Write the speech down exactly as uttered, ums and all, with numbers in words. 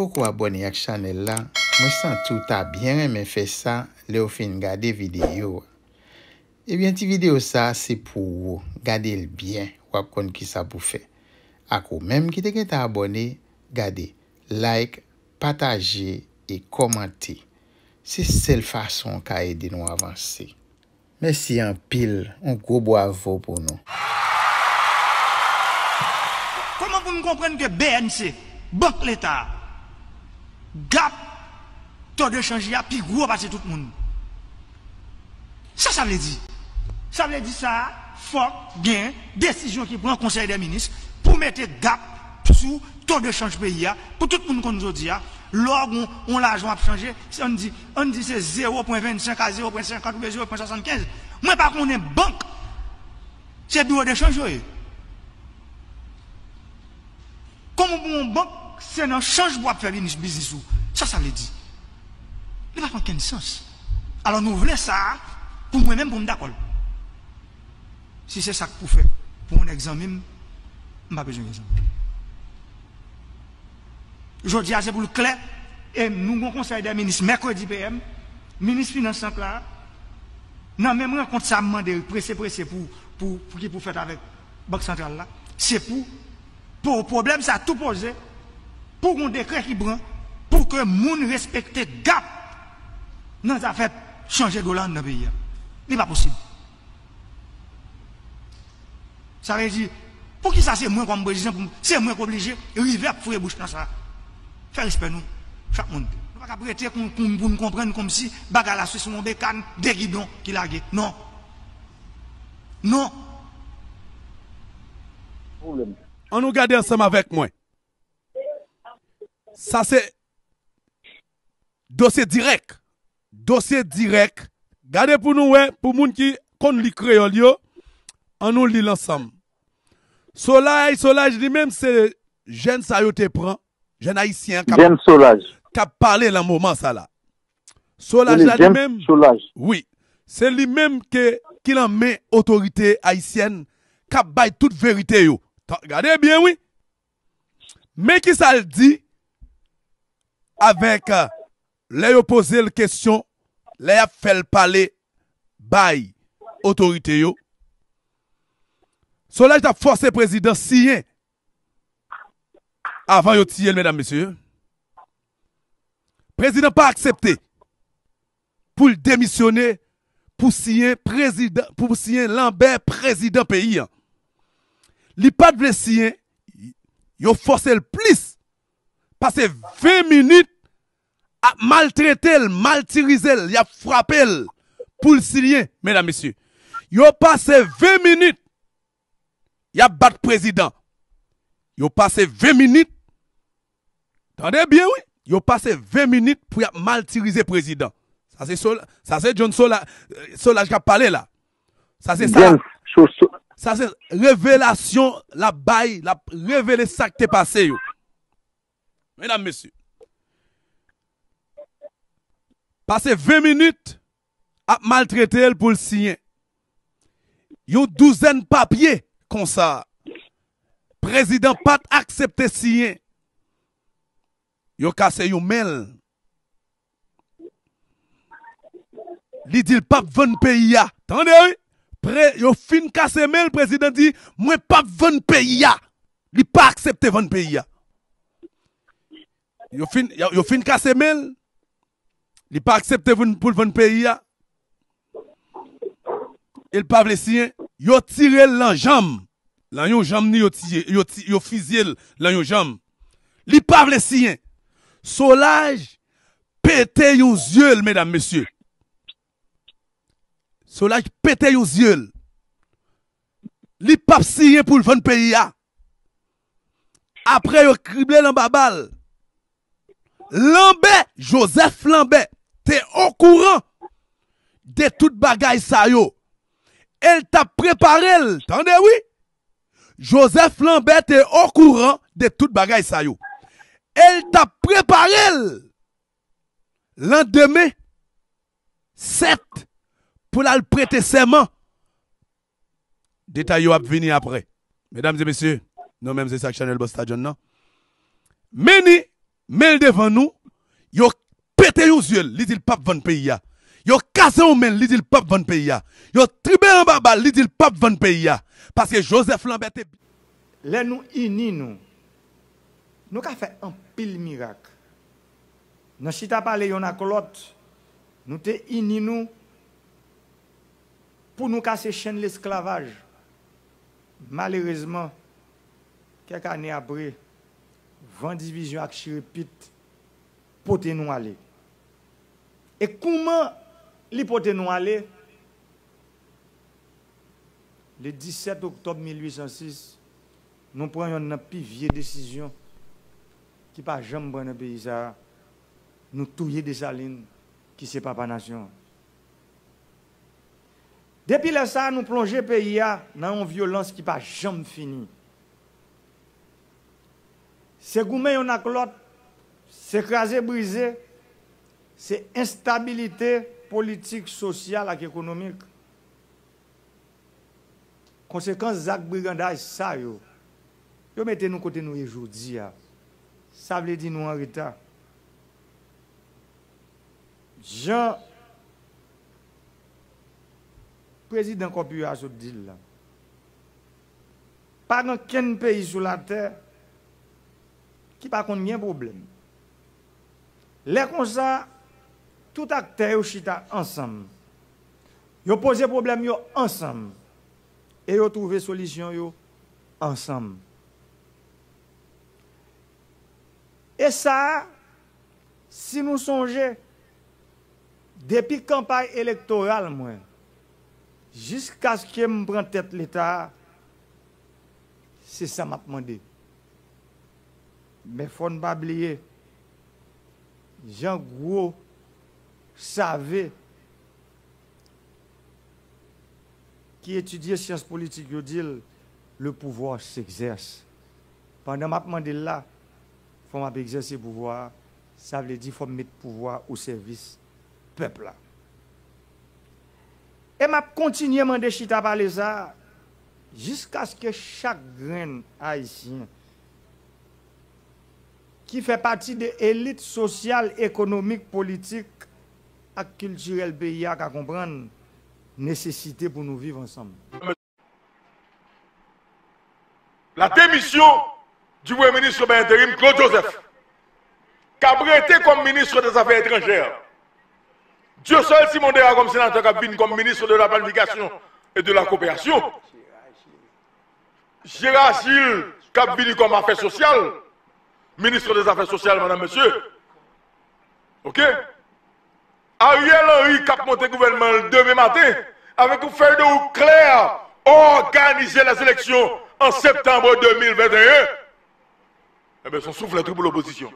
poko abòne ak chanèl la, mwen santi w ta byen renmen fè sa lè w fin gade videyo a. Ebyen, ti videyo sa a se pou ou. Gade l byen, w ap konn kisa pou fè. Ak ou menm ki te gentan abòne, gade, like, pataje e kòmante. Se sèl fason w ka ede nou avanse. Mèsi anpil, yon gwo bwavo pou nou. Kòman pou n konprann ke B N C, Bank Leta, Gap, to de chanj li a pi gwo pase tout moun? Sa sa vle di? Sa vle di sa, fòk gen desizyon ki pran Konsèy dè Minis pou mete Gap sou to de chanj peyi a, pou tout moun konn jodi a, lè w gen yon lajan w ap chanje, ann di, ann di se zewo pwen vennsenk a zewo pwen senkant oubyen zewo pwen swasannkenz. Mwen pa konnen bank, se biwo de chanj yo ye. Kòman pou yon bank, se nan chanj pou w ap fè biznis ou? Sa sa vle di? Li pa fè okenn sans. Alò nou vle sa a pou mwen menm pou m dakò l. Si se sa k pou fè pou yon nèg zanmi m, m pa bezwen gen zanmi. Jodi a se pou l klè, e nou gon konsèy dè minis mèkredi P M, minis finans lan k la, nan menm rankont sa a m mande l prese prese pou, pou, pou ki pou fèt avèk Bank Santral la, se pou, pou pwoblèm sa a tou poze, pou gon dekrè ki pran, pou ke moun respekte Gap nan zafè chanje dola anndan peyi a. Li pa posib. Sa vle di, poukisa se mwen kòm prezidan, pou m- se mwen k oblije rive ap foure bouch nan sa? Fè respè nou, chak moun. Nou pa ka prete pou, pou, pou n konprann kòmsi bagay la se sou yon bekann de gidon ki lage. Non. Non. An nou gade ansanm avèk mwen. Sa se dosye dirèk. Dosye dirèk. Gade pou nou wè, pou moun ki konn li kreyòl yo, an nou li l ansanm. Solaj, Solaj li menm se jèn sa yo te pran, jèn ayisyen an k ap, James Solaj. K ap pale nan moman sa la. Solaj la li James menm, Solaj. Wi, se li menm ke, ki nan men otorite ayisyèn k ap bay tout verite yo. Tan- Gade byen wi. Men ki sa l di avèk, euh, lè yo poze l kesyon, lè y ap fè l pale bay otorite yo. Solaj t ap fòse prezidan siyen avan yo tiye l, medam, mesye. Prezidan pa aksepte pou l demisyone pou siyen prezidan, pou siyen Lanbè prezidan peyi an. Li pa t vle siyen, yo fòse l plis pase ven minit ap maltrete l, maltirize l, y ap frape l pou l siyen, medam, mesye. Yo pase ven minit y ap bat prezidan. Yo pase ven minit. Tande byen wi. Yo pase ven minit pou y ap maltirize prezidan. Sa se Sol, sa se John Sola, Solaj k ap pale la. Sa se sa. Sa se revelasyon l ap bay, l ap revele sa k te pase yo. Medam, mesye. Pase ven minit ap maltrete l pou l siyen. Yon douzèn papye konsa. Prezidan pa t aksepte siyen. Yo kase yon men l. Li di l p ap vann peyi a. Tande wi. Pre, yo fin kase men l, prezidan di, mwen p ap vann peyi a. Li pa aksepte vann peyi a. Yo fin, yo, yo fin kase men l. Li pa aksepte pou l vann peyi a. E l pa vle siyen. Yo tire l nan janm. Nan yon janm ni yo tiye, yo, ti, yo fizye l nan yon janm. Li pa vle siyen. Solaj pete yon zye l, medam, mesye. Solaj pete yon zye l. Li p ap siyen pou l vann peyi a. Apre yo krible l anba bal. Lanbè, Joseph Lanbè te okouran de tout bagay sa yo. E l t ap prepare l, tande wi. Joseph Lanbè te okouran de tout bagay sa yo. E l t ap prepare l landemen sèt pou l al prete sèman. Detay yo ap vini apre. Medam e mesye, nou menm se sa k chanèl Busta John nan. Men ni men l devan nou, yo pete yon zye l, li di l p ap vann peyi a. Yo kase yon men l, li di l p ap vann peyi a. Yo tribe l anba bal, li di l p ap vann peyi a. Paske Joseph Lambert te Lè nou ini nou, nou ka fè anpil mirak. Nan chita pale yonn ak lòt, nou te ini nou pou nou kase chenn lesklavaj. Malerezman, kèk ane apre, van divizyon ak chire pit pote nou ale. E kouman li pote nou ale? Le disèt oktòb mil uit san sis, nou pran yonn nan pi vye desizyon ki pa janm pran nan peyi sa a. Nou touye Desalin, ki se papa nasyon an. Depi lè sa a, nou plonje peyi a nan yon vyolans ki pa janm fini. Se goumen yonn ak lòt, se kraze brize, se enstabilite politik, sosyal ak ekonomik. Konsekans zak brigandaj sa yo, yo mete nou kote nou ye jodi a. Sa vle di nou an reta. Jan prezidan Corpus a sot di l la, pa gen okenn peyi sou latè ki pa konn gen pwoblèm. Lè konsa, tout aktè yo chita ansanm. Yo poze pwoblèm yo ansanm. E yo twouve solisyon yo ansanm. E sa a, si nou sonje, depi kanpay elektoral mwen, jiskaske m pran tèt Leta a, se sa m ap mande. Men fò n pa bliye, jan gwo save ki etidye syans politik yo di l, le pouvoir s'exerce. Pandan m ap mande l la, fò m ap egzèse pouvwa a, sa vle di fò m met pouvwa a o sèvis pèp la. E m ap kontinye mande chita pale sa a, jiskaske chak grenn Ayisyen ki fè pati de elit sosyal, ekonomik, politik ak kiltirèl peyi a ka konprann nesesite pou nou viv ansanm. La démission du Premier ministre Robert Intérim, Claude Joseph, k ap rete kòm ministre des Affaires étrangères. Dieuseul Simon Dera kòm senatè k ap vin kòm ministre de la Planification et de la Coopération. Gérard Gilles k ap vini kòm afè sosyal, ministre des Affaires sociales, madame, monsieur. Ok? Ariel Henry k ap monte gouvènman l demen maten avèk yon fèy de wout klè, òganize les élections en septembre deux mille vingt et un. Ebyen, se yon souflèt wi pou lopozisyon.